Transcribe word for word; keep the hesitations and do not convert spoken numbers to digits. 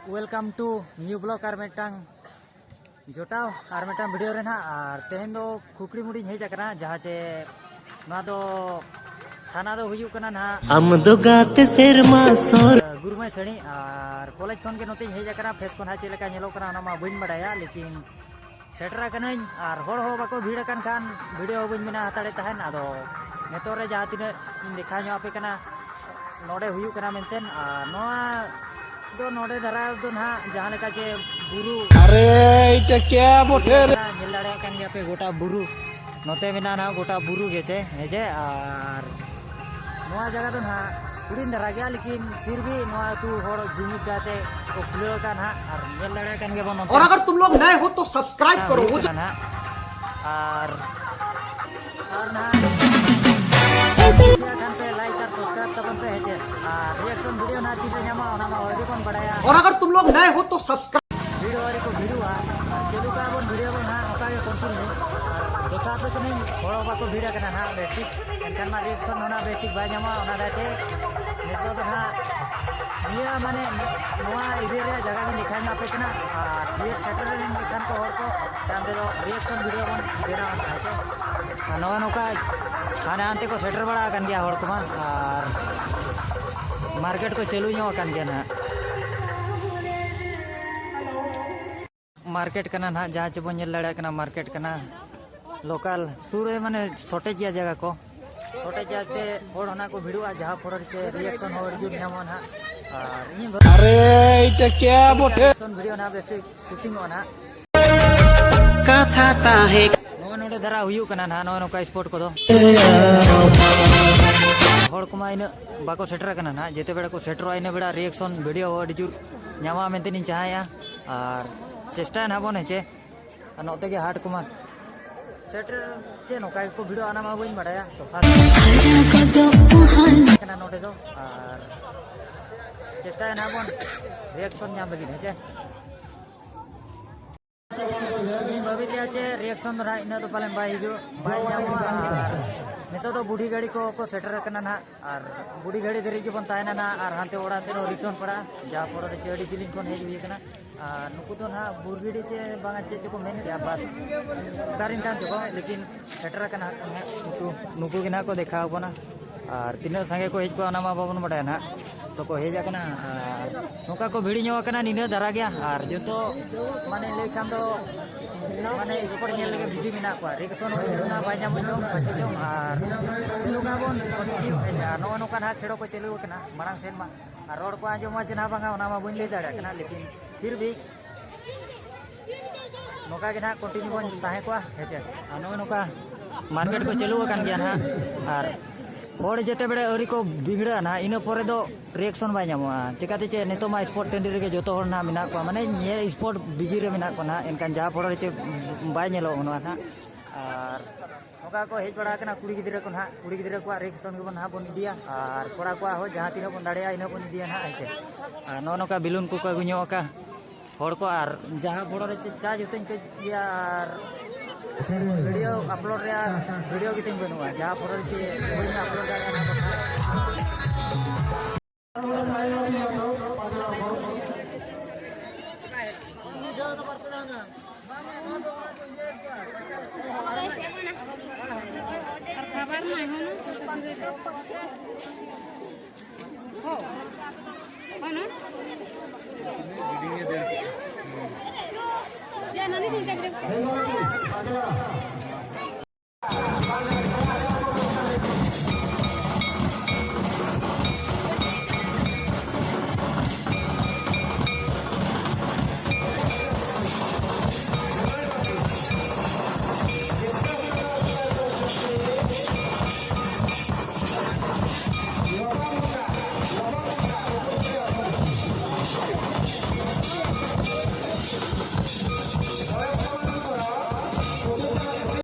Welcome to new vlog ᱟᱨ ᱢᱤᱫᱴᱟᱝ ᱡᱚᱴᱟᱣ ᱟᱨ ᱢᱤᱫᱴᱟᱝ ᱵᱷᱤᱰᱤᱭᱳ ᱨᱮ ᱱᱟᱦᱟᱜ᱾ ᱟᱨ ᱛᱮᱦᱮᱧ ᱫᱚ ᱠᱷᱩᱠᱲᱤ ᱢᱩᱲᱤᱧ ᱦᱮᱡ ᱟᱠᱟᱱᱟ, ᱡᱟᱦᱟᱸ ᱪᱮ ᱱᱚᱣᱟ ᱫᱚ ᱛᱷᱟᱱᱟ ᱫᱚ ᱦᱩᱭᱩᱜ ᱠᱟᱱᱟ ᱱᱟᱦᱟᱜ ᱟᱢ ᱫᱚ ᱜᱟᱛᱮ ᱥᱮᱨᱢᱟ ᱥᱚᱨ᱾ ᱜᱩᱨᱢᱟᱹᱭ ᱥᱟᱹᱲᱤ᱾ ᱟᱨ ᱠᱚᱞᱮᱡᱽ ᱠᱷᱚᱱ ᱜᱮ ᱱᱚᱛᱮᱧ ᱦᱮᱡ ᱟᱠᱟᱱᱟ᱾ ᱯᱷᱮᱥ ᱠᱚ ᱱᱟᱦᱟᱜ ᱪᱮᱫ ᱞᱮᱠᱟ ᱧᱮᱞᱚᱜ ᱠᱟᱱᱟ ᱚᱱᱟ ᱢᱟ ᱵᱟᱹᱧ ᱵᱟᱰᱟᱭᱟ, ᱞᱮᱠᱤᱱ ᱥᱮᱴᱮᱨ ᱟᱠᱟᱱᱟᱹᱧ ᱟᱨ ᱦᱚᱲ ᱦᱚᱸ ᱵᱟᱠᱚ ᱵᱷᱤᱲ ᱟᱠᱟᱱ ᱠᱷᱟᱱ ᱵᱷᱤᱰᱤᱭᱳ ᱦᱚᱸ ᱵᱟᱹᱧ ᱵᱮᱱᱟᱣ ᱦᱟᱛᱟᱲᱮᱫ ᱛᱟᱦᱮᱱ᱾ ᱟᱫᱚ ᱱᱤᱛᱚᱜ ᱨᱮ ᱡᱟᱦᱟᱸ ᱛᱤᱱᱟᱹᱜ ᱤᱧ ᱫᱮᱠᱷᱟᱣ ᱧᱚᱜ ᱟᱯᱮ ᱠᱟᱱᱟ ᱱᱚᱰᱮ ᱦᱩᱭᱩᱜ ᱠᱟᱱᱟ ᱢᱮᱱᱛᱮ᱾ ᱟᱨ ᱱᱚᱣᱟ ᱫᱚ ᱱᱚᱰᱮ ᱫᱷᱟᱨᱟ ᱫᱚ ᱱᱟᱦᱟᱜ ᱡᱟᱦᱟᱸ ᱞᱮᱠᱟ ᱪᱮ ᱵᱩᱨᱩ ᱟᱨᱮ ᱮᱭᱴᱟ ᱠᱮᱭᱟ ᱵᱚᱴᱷᱮ ᱨᱮ᱾ ᱧᱮᱞ ᱫᱟᱲᱮᱭᱟᱜ ᱠᱟᱱ ᱜᱮᱭᱟ ᱯᱮ, ᱜᱚᱴᱟ ᱵᱩᱨᱩ ᱱᱚᱛᱮ ᱢᱮᱱᱟᱜᱼᱟ ᱱᱟᱦᱟᱜ ᱜᱚᱴᱟ ᱵᱩᱨᱩ ᱜᱮ ᱪᱮ, ᱦᱮᱸ ᱪᱮ? ᱟᱨ ᱱᱚᱣᱟ ᱡᱟᱭᱜᱟ ᱫᱚ ᱱᱟᱦᱟᱜ ᱦᱩᱰᱤᱧ ᱫᱷᱟᱨᱟ ᱜᱮᱭᱟ, ᱞᱮᱠᱤᱱ ᱯᱷᱤᱨ ᱵᱷᱤ ᱱᱚᱣᱟ ᱟᱹᱛᱩ ᱦᱚᱲ ᱡᱩᱢᱤᱫ ᱠᱟᱛᱮ ᱠᱚ ᱠᱷᱩᱞᱟᱹᱣ ᱟᱠᱟᱫ ᱱᱟᱦᱟᱜ᱾ ᱟᱨ ᱧᱮᱞ ᱫᱟᱲᱮᱭᱟᱜ ᱠᱟᱱ ᱜᱮᱭᱟ ᱵᱚᱱ ᱱᱚᱛᱮ᱾ और अगर तुम लोग नए हो तो सब्सक्राइब करो, वो जो ᱱᱟᱦᱟᱜ ᱟᱨ ᱟᱨ ᱱᱟᱦᱟᱜ ᱠᱩᱥᱤᱭᱟᱜ ᱠᱷᱟᱱ ᱯᱮ ᱞᱟᱭᱤᱠ ᱟᱨ ᱥᱟᱵᱥᱠᱨᱟᱭᱤᱵ ᱛᱟᱵᱚᱱ ᱯᱮ, ᱦᱮᱸ ᱪᱮ? ᱟᱨ ᱨᱤᱭᱟᱠᱥᱚᱱ ᱵᱷᱤᱰᱤᱭᱳ ᱱᱟᱦᱟᱜ ᱛᱤᱥ ᱨᱮ ᱧᱟᱢᱚᱜᱼᱟ ᱚᱱᱟ ᱢᱟ ᱟᱹᱣᱨᱤ ᱵᱚᱱ ᱵᱟᱲᱟᱭᱟ᱾ और अगर तुम लोग नए हो तो सब्सक्राइब। ᱵᱷᱤᱲ ᱦᱚᱸ ᱟᱹᱣᱨᱤ ᱠᱚ ᱵᱷᱤᱲᱚᱜᱼᱟ᱾ ᱟᱨ ᱪᱟᱹᱞᱩ ᱠᱟᱜᱼᱟ ᱵᱚᱱ ᱵᱷᱤᱰᱤᱭᱳ ᱵᱚᱱ ᱱᱟᱦᱟᱜ ᱚᱱᱠᱟ ᱜᱮ ᱠᱚᱱᱴᱤᱱᱤᱭᱩ᱾ ᱟᱨ ᱫᱮᱠᱷᱟᱣ ᱟᱯᱮ ᱠᱟᱹᱱᱟᱹᱧ ᱦᱚᱲ ᱦᱚᱸ ᱵᱟᱠᱚ ᱵᱷᱤᱲ ᱟᱠᱟᱱᱟ ᱱᱟᱦᱟᱜ ᱵᱮᱥ ᱴᱷᱤᱠ, ᱮᱱᱠᱷᱟᱱ ᱢᱟ ᱨᱤᱭᱟᱠᱥᱚᱱ ᱦᱚᱸ ᱱᱟᱦᱟᱜ ᱵᱮᱥ ᱴᱷᱤᱠ ᱵᱟᱭ ᱧᱟᱢᱚᱜᱼᱟ᱾ ᱚᱱᱟ ᱫᱟᱭᱛᱮ ᱱᱤᱛᱚᱜ ᱫᱚ ᱱᱟᱦᱟᱜ ᱱᱤᱭᱟᱹ ᱢᱟᱱᱮ ᱱᱚᱣᱟ ᱮᱨᱤᱭᱟ ᱨᱮᱭᱟᱜ ᱡᱟᱭᱜᱟ ᱜᱤᱧ ᱫᱮᱠᱷᱟᱣ ᱧᱚᱜ ᱟᱯᱮ ᱠᱟᱱᱟ᱾ ᱟᱨ ᱵᱷᱤᱲ ᱥᱮᱴᱮᱨ ᱞᱮᱱ ᱠᱷᱟᱱ ᱠᱚ ᱦᱚᱲ ᱠᱚ ᱛᱟᱭᱚᱢ ᱛᱮᱫᱚ ᱨᱤᱭᱟᱠᱥᱚᱱ ᱵᱷᱤᱰᱤᱭᱳ ᱵᱚᱱ ᱵᱮᱱᱟᱣᱟ ᱱᱟᱦᱟᱜ, ᱦᱮᱸ ᱪᱮ? ᱟᱨ ᱱᱚᱜᱼᱚᱭ ᱱᱚᱝᱠᱟ ᱦᱟᱱᱮ ᱦᱟᱱᱛᱮ ᱠᱚ ᱥᱮᱴᱮᱨ ᱵᱟᱲᱟ ᱟᱠᱟᱱ ᱜᱮᱭᱟ ᱦᱚᱲ ᱠᱚᱢᱟ, ᱟᱨ ᱢᱟᱨᱠᱮᱴ ᱠᱚ ᱪᱟᱹᱞᱩ ᱧᱚᱜ ᱟᱠᱟᱱ ᱜᱮᱭᱟ ᱱᱟᱦᱟᱜ᱾ ᱢᱟᱨᱠᱮᱴ ᱠᱟᱱᱟ ᱱᱟᱦᱟᱜ, ᱡᱟᱦᱟᱸ ᱪᱮ ᱵᱚᱱ ᱧᱮᱞ ᱫᱟᱲᱮᱭᱟᱜ ᱠᱟᱱᱟ ᱢᱟᱨᱠᱮᱴ ᱠᱟᱱᱟ᱾ ᱞᱳᱠᱟᱞ ᱥᱩᱨ ᱨᱮ ᱢᱟᱱᱮ ᱥᱚᱴᱮᱡ ᱜᱮᱭᱟ ᱡᱟᱭᱜᱟ ᱠᱚ, ᱥᱚᱴᱮᱡ ᱜᱮᱭᱟ ᱛᱮ ᱦᱚᱲ ᱚᱱᱟ ᱠᱚ ᱵᱷᱤᱲᱚᱜᱼᱟ, ᱡᱟᱦᱟᱸ ᱯᱚᱨᱮ ᱪᱮ ᱨᱤᱭᱟᱠᱥᱚᱱ ᱦᱚᱸ ᱟᱹᱰᱤ ᱡᱳᱨ ᱧᱟᱢᱚᱜᱼᱟ ᱱᱟᱦᱟᱜ᱾ ᱟᱨ ᱤᱧ ᱟᱨᱮ ᱮᱭᱴᱟ ᱠᱮᱭᱟ ᱵᱚᱴᱷᱮ᱾ ᱨᱤᱭᱟᱠᱥᱚᱱ ᱵᱷᱤᱰᱤᱭᱳ ᱱᱟᱦᱟᱜ ᱵᱮᱥ ᱴᱷᱤᱠ ᱥᱩᱴᱤᱝᱚᱜᱼᱟ ᱱᱟᱦᱟᱜ᱾ ᱠᱟᱛᱷᱟ ᱛᱟᱦᱮᱸ᱾ ᱱᱚᱜᱼᱚᱭ ᱱᱚᱰᱮ ᱫᱷᱟᱨᱟ ᱦᱩᱭᱩᱜ ᱠᱟᱱᱟ ᱱᱟᱦᱟᱜ, ᱱᱚᱜᱼᱚᱭ ᱱᱚᱝᱠᱟ ᱥᱯᱚᱴ ᱠᱚᱫᱚ᱾ ᱦᱚᱲ ᱠᱚᱢᱟ ᱤᱱᱟᱹᱜ ᱵᱟᱠᱚ ᱥᱮᱴᱮᱨ ᱟᱠᱟᱱᱟ ᱱᱟᱦᱟᱜ, ᱡᱮᱛᱮ ᱵᱮᱲᱟ ᱠᱚ ᱥᱮᱴᱮᱨᱚᱜᱼᱟ ᱤᱱᱟᱹ ᱵᱮᱲᱟ ᱨᱤᱭᱟᱠᱥᱚᱱ ᱵᱷᱤᱰᱤᱭᱳ ᱦᱚᱸ ᱟᱹᱰᱤ ᱡᱳᱨ ᱧᱟᱢᱚᱜᱼᱟ ᱢᱮᱱᱛᱮ ᱤᱧ ᱪᱟᱦᱟᱭᱟ᱾ ᱟᱨ ᱪᱮᱥᱴᱟᱭᱟ ᱱᱟᱦᱟᱜ ᱵᱚᱱ, ᱦᱮᱸ ᱪᱮ? ᱟᱨ ᱱᱚᱛᱮ ᱜᱮ ᱦᱟᱴ ᱠᱚᱢᱟ ᱥᱮᱴᱮᱨ ᱪᱮ ᱱᱚᱝᱠᱟ ᱜᱮᱠᱚ ᱵᱷᱤᱲᱚᱜᱼᱟ ᱚᱱᱟ ᱢᱟ ᱵᱟᱹᱧ ᱵᱟᱲᱟᱭᱟ᱾ ᱛᱚ ᱦᱟᱴ ᱠᱟᱱᱟ ᱱᱚᱰᱮ ᱫᱚ᱾ ᱟᱨ ᱪᱮᱥᱴᱟᱭᱟ ᱱᱟᱦᱟᱜ ᱵᱚᱱ ᱨᱤᱭᱟᱠᱥᱚᱱ ᱧᱟᱢ ᱞᱟᱹᱜᱤᱫ, ᱦᱮᱸ ᱪᱮ? ᱤᱧ ᱵᱷᱟᱹᱵᱤ ᱠᱮᱜᱼᱟ ᱪᱮ ᱨᱤᱭᱟᱠᱥᱚᱱ ᱫᱚ ᱱᱟᱦᱟᱜ ᱤᱱᱟᱹ ᱫᱚ ᱯᱟᱞᱮᱱ ᱵᱟᱭ ᱦᱤᱡᱩᱜ, ᱵᱟᱭ ᱧᱟᱢᱚᱜᱼᱟ᱾ ᱟᱨ ᱱᱤᱛᱚᱜ ᱫᱚ ᱵᱩᱰᱷᱤ ᱜᱟᱹᱲᱤ ᱠᱚ ᱠᱚ ᱥᱮᱴᱮᱨ ᱟᱠᱟᱱᱟ ᱱᱟᱦᱟᱜ, ᱟᱨ ᱵᱩᱰᱷᱤ ᱜᱟᱹᱲᱤ ᱫᱷᱟᱹᱨᱤᱡ ᱜᱮᱵᱚᱱ ᱛᱟᱦᱮᱱᱟ ᱱᱟᱦᱟᱜ, ᱟᱨ ᱦᱟᱱᱛᱮ ᱚᱲᱟᱜ ᱥᱮᱫ ᱦᱚᱸ ᱨᱤᱴᱟᱨᱱ ᱯᱟᱲᱟᱜᱼᱟ, ᱡᱟᱦᱟᱸ ᱯᱚᱨᱮ ᱨᱮ ᱪᱮ ᱟᱹᱰᱤ ᱡᱤᱞᱤᱧ ᱠᱷᱚᱱ ᱦᱮᱡ ᱦᱩᱭ ᱟᱠᱟᱱᱟ᱾ ᱟᱨ ᱱᱩᱠᱩ ᱫᱚ ᱱᱟᱦᱟᱜ ᱵᱩᱨᱜᱤᱰᱤ ᱪᱮ ᱵᱟᱝᱟ ᱪᱮᱫ ᱪᱚᱠᱚ ᱢᱮᱱ ᱠᱮᱜᱼᱟ, ᱵᱟᱥ ᱚᱠᱟᱨᱮᱱ ᱠᱟᱱ ᱪᱚᱠᱚ, ᱞᱮᱠᱤᱱ ᱥᱮᱴᱮᱨ ᱟᱠᱟᱱᱟ ᱦᱟᱸᱜ ᱱᱩᱠᱩ, ᱱᱩᱠᱩ ᱜᱮ ᱱᱟᱦᱟᱜ ᱠᱚ ᱫᱮᱠᱷᱟᱣ ᱟᱵᱚᱱᱟ᱾ ᱟᱨ ᱛᱤᱱᱟᱹᱜ ᱥᱟᱸᱜᱮ ᱠᱚ ᱦᱮᱡ ᱠᱚᱜᱼᱟ ᱚᱱᱟ ᱢᱟ ᱵᱟᱵᱚᱱ ᱵᱟᱰᱟᱭᱟ ᱱᱟᱦᱟᱜ, ᱛᱚ ᱠᱚ ᱦᱮᱡ ᱟᱠᱟᱱᱟ᱾ ᱟᱨ ᱱᱚᱝᱠᱟ ᱠᱚ ᱵᱷᱤᱲ ᱧᱚᱜ ᱟᱠᱟᱱᱟ ᱱᱤᱱᱟᱹᱜ ᱫᱷᱟᱨᱟ ᱜᱮᱭᱟ᱾ ᱟᱨ ᱡᱚᱛᱚ ᱢᱟᱱᱮ ᱞᱟᱹᱭ ᱠᱷᱟᱱ ᱫᱚ ᱢᱟᱱᱮ ᱥᱯᱳᱨᱴ ᱧᱮᱞ ᱞᱟᱹᱜᱤᱫ ᱵᱤᱡᱤ ᱢᱮᱱᱟᱜ ᱠᱚᱣᱟ᱾ ᱨᱤᱠᱥᱚᱱ ᱦᱚᱸ ᱤᱱᱟᱹᱜ ᱚᱱᱟ ᱵᱟᱭ ᱧᱟᱢᱚᱜ ᱪᱚᱝ ᱯᱟᱪᱷᱮ ᱪᱚᱝ᱾ ᱟᱨ ᱪᱟᱹᱞᱩ ᱠᱟᱜ ᱵᱚᱱ ᱠᱚᱱᱴᱤᱱᱤᱭᱩ ᱦᱮᱡ ᱟᱨ ᱱᱚᱜᱼᱚ ᱱᱚᱝᱠᱟ ᱱᱟᱦᱟᱜ ᱠᱷᱮᱲᱚ ᱠᱚ ᱪᱟᱹᱞᱩ ᱟᱠᱟᱱᱟ᱾ ᱢᱟᱲᱟᱝ ᱥᱮᱱ ᱢᱟ ᱟᱨ ᱨᱚᱲ ᱠᱚ ᱟᱸᱡᱚᱢᱚᱜᱼᱟ ᱪᱮ ᱱᱟᱦᱟᱜ ᱵᱟᱝᱟ ᱚᱱᱟ ᱢᱟ ᱵᱟᱹᱧ ᱞᱟᱹᱭ ᱫᱟᱲᱮᱭᱟᱜ ᱠᱟᱱᱟ, ᱞᱮᱠᱤᱱ ᱯᱷᱤᱨ ᱵᱷᱤ ᱱᱚᱝᱠᱟ ᱜᱮ ᱱᱟᱦᱟᱜ ᱠᱚᱱᱴᱤᱱᱤᱭᱩ ᱵᱚᱱ ᱛᱟᱦᱮᱸ ᱠᱚᱜᱼᱟ, ᱦᱮᱸ ᱪᱮ? ᱟᱨ ᱱᱚᱜᱼᱚᱭ ᱱᱚᱝᱠᱟ ᱢᱟᱨᱠᱮᱴ ᱠᱚ ᱪᱟᱹᱞᱩ ᱟᱠᱟᱱ ᱜᱮᱭᱟ ᱱᱟᱦᱟᱜ, ᱟᱨ ᱦᱚᱲ ᱡᱮᱛᱮ ᱵᱮᱲᱮ ᱟᱹᱣᱨᱤ ᱠᱚ ᱵᱷᱤᱲᱟᱹᱜᱼᱟ ᱱᱟᱦᱟᱜ, ᱤᱱᱟᱹ ᱯᱚᱨᱮ ᱫᱚ ᱨᱤᱭᱮᱠᱥᱚᱱ ᱵᱟᱭ ᱧᱟᱢᱚᱜᱼᱟ᱾ ᱪᱮᱠᱟᱛᱮ ᱪᱮ ᱱᱤᱛᱚᱜ ᱢᱟ ᱥᱯᱳᱨᱴ ᱴᱟᱺᱰᱤ ᱨᱮᱜᱮ ᱡᱚᱛᱚ ᱦᱚᱲ ᱱᱟᱦᱟᱜ ᱢᱮᱱᱟᱜ ᱠᱚᱣᱟ, ᱢᱟᱱᱮ ᱧᱮᱞ ᱥᱯᱳᱨᱴ ᱵᱤᱡᱤ ᱨᱮ ᱢᱮᱱᱟᱜ ᱠᱚᱣᱟ ᱱᱟᱦᱟᱜ, ᱮᱱᱠᱷᱟᱱ ᱡᱟᱦᱟᱸ ᱯᱚᱨᱮ ᱪᱮ ᱵᱟᱭ ᱧᱮᱞᱚᱜ ᱠᱟᱱᱟ ᱱᱟᱦᱟᱜ᱾ ᱟᱨ ᱱᱚᱝᱠᱟ ᱠᱚ ᱦᱮᱡ ᱵᱟᱲᱟ ᱟᱠᱟᱱᱟ ᱠᱩᱲᱤ ᱜᱤᱫᱽᱨᱟᱹ ᱠᱚ ᱱᱟᱦᱟᱜ, ᱠᱩᱲᱤ ᱜᱤᱫᱽᱨᱟᱹ ᱠᱚᱣᱟᱜ ᱨᱤᱭᱮᱠᱥᱚᱱ ᱜᱮᱵᱚᱱ ᱱᱟᱦᱟᱜ ᱵᱚᱱ ᱤᱫᱤᱭᱟ, ᱟᱨ ᱠᱚᱲᱟ ᱠᱚᱣᱟᱜ ᱦᱚᱸ ᱡᱟᱦᱟᱸ ᱛᱤᱱᱟᱹᱜ ᱵᱚᱱ ᱫᱟᱲᱮᱭᱟᱜᱼᱟ ᱤᱱᱟᱹᱜ ᱵᱚᱱ ᱤᱫᱤᱭᱟ ᱱᱟᱦᱟᱜ, ᱦᱮᱸ ᱪᱮ? ᱟᱨ ᱱᱚᱜᱼᱚ ᱱᱚᱝᱠᱟ ᱵᱮᱞᱩᱱ ᱠᱚᱠᱚ ᱟᱹᱜᱩ ᱧᱚᱜ ᱟᱠᱟᱫ ᱦᱚᱲ ᱠᱚ, ᱟᱨ ᱡᱟᱦᱟᱸ ᱯᱷᱳᱲᱳ ᱨᱮ ᱪᱮ ᱪᱟᱨᱡᱽ ᱦᱚᱸᱛᱤᱧ ᱠᱟᱹᱡ ᱜᱮᱭᱟ, ᱟᱨ ᱵᱷᱤᱰᱤᱭᱳ ᱟᱯᱞᱳᱰ ᱨᱮᱭᱟᱜ ᱵᱷᱤᱰᱤᱭᱳ ᱜᱮᱛᱤᱧ ᱵᱟᱹᱱᱩᱜᱼᱟ, ᱡᱟᱦᱟᱸ ᱯᱷᱳᱲᱳ ᱨᱮ ᱪᱮ ᱵᱟᱹᱧ ᱟᱯᱞᱳᱰ ᱫᱟᱲᱮᱭᱟᱜᱼᱟ ᱚᱱᱟ ᱠᱚ᱾ ᱟᱨ ᱠᱷᱟᱵᱟᱨ ᱢᱟ ᱦᱚᱸ ᱦᱚᱸ ᱱᱚ? ᱡᱟ ᱱᱟᱱᱤ ᱥᱤᱝ ᱠᱟᱡᱨᱮ᱾